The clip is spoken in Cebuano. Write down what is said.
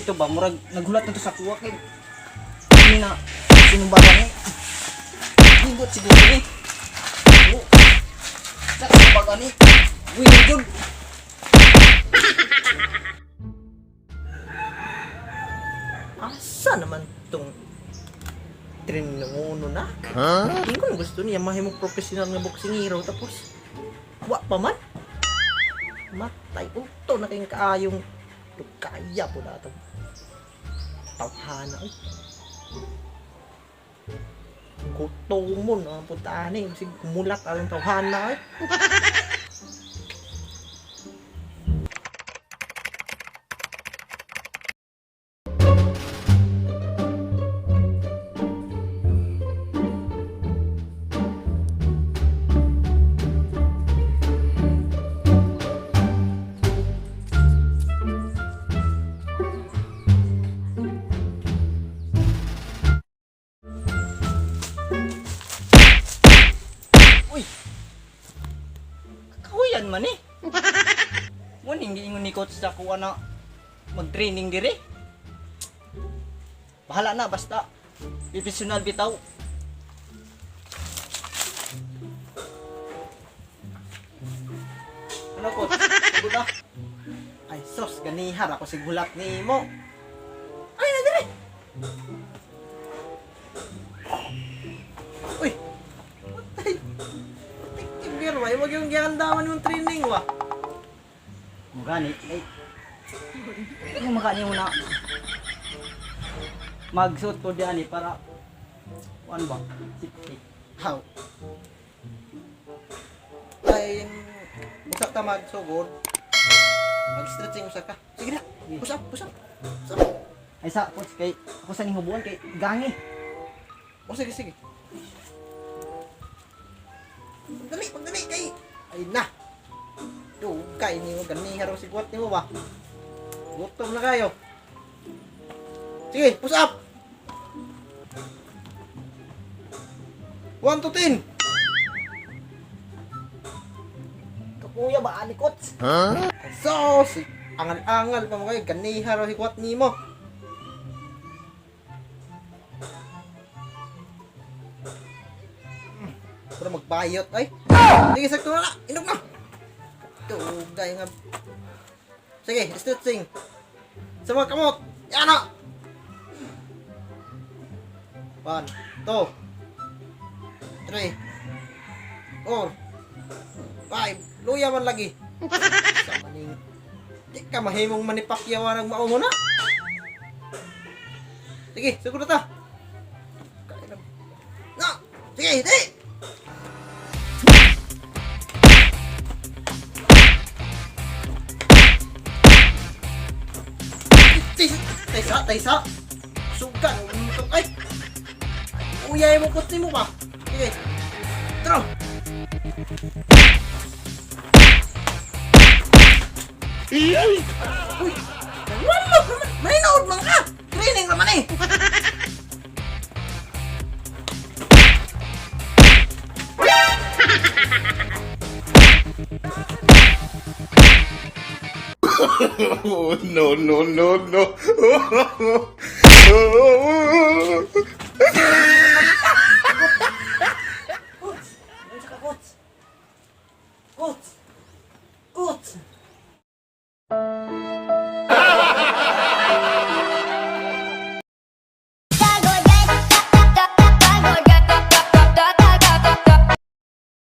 Dito ba murag naghulat na to sa kuwa kay ini na sinumbagan ni. Nindot siguro ni. Oh. Sa sinumbagan ni. Uy, jud. Asa naman tong trinuno na? Huh? Ingon gusto niya mahimong professional nga boksingero tapos wa pa man. Matay unto na kayong kaayong kaya po na itong tawhana. Oy. Kuto mo na ang puntaan eh. Kasi kumulat ang tawhana eh. Uy. Kakahuyan man eh. Muning giingon ni coach sa kuha na mag-training dire. Bahala na basta professional bitaw. Ano coach? Pagod na. Ay sos, ganihar ako sigulat ni mo. Ay, na dire! Uy! Patay! Protective gear ba? Huwag yung gihandaman mong training wa. Mugani, ay. Yung makani mo na magsuot ko diyan eh, para ano ba? Safety. How? Ay, usa ta magsugod. Mag-stretching usa ka. Sige na. Push up, push up. Push up. Ay sa coach kay ako sa ning hubuan kay gangi. O sige, sige. Pagdali, pagdali kay. Ay na. Dugay ni mo ganiha raw sigwat nimo ba? Gutom na kayo. Sige, push up. 1 to 10. Kakuya ba ani coach? Huh? So, si angal-angal pa mo kayo, ganiha raw sigwat nimo. Pero magbayot ay. Sige, sakto na na. Inog na. Dugay nga. Sige, stretching. Sa mga kamot. Yan na. 1, 2, 3, 4, 5. Luya man lagi. Sa maning. Di ka mahimong manipakyaw ang mao mo na. Sige, siguro ta. Kaya na. Na! Sige, di! Taysa, taysa, taysa. Sugan, untuk ay. Uyay mo kutsi mo pa. Sige. Tara. Uy, wala naman. Maninood man ka. Training naman eh. Oh, no, no, no, no. Coach, ano ka coach? Coach. Coach.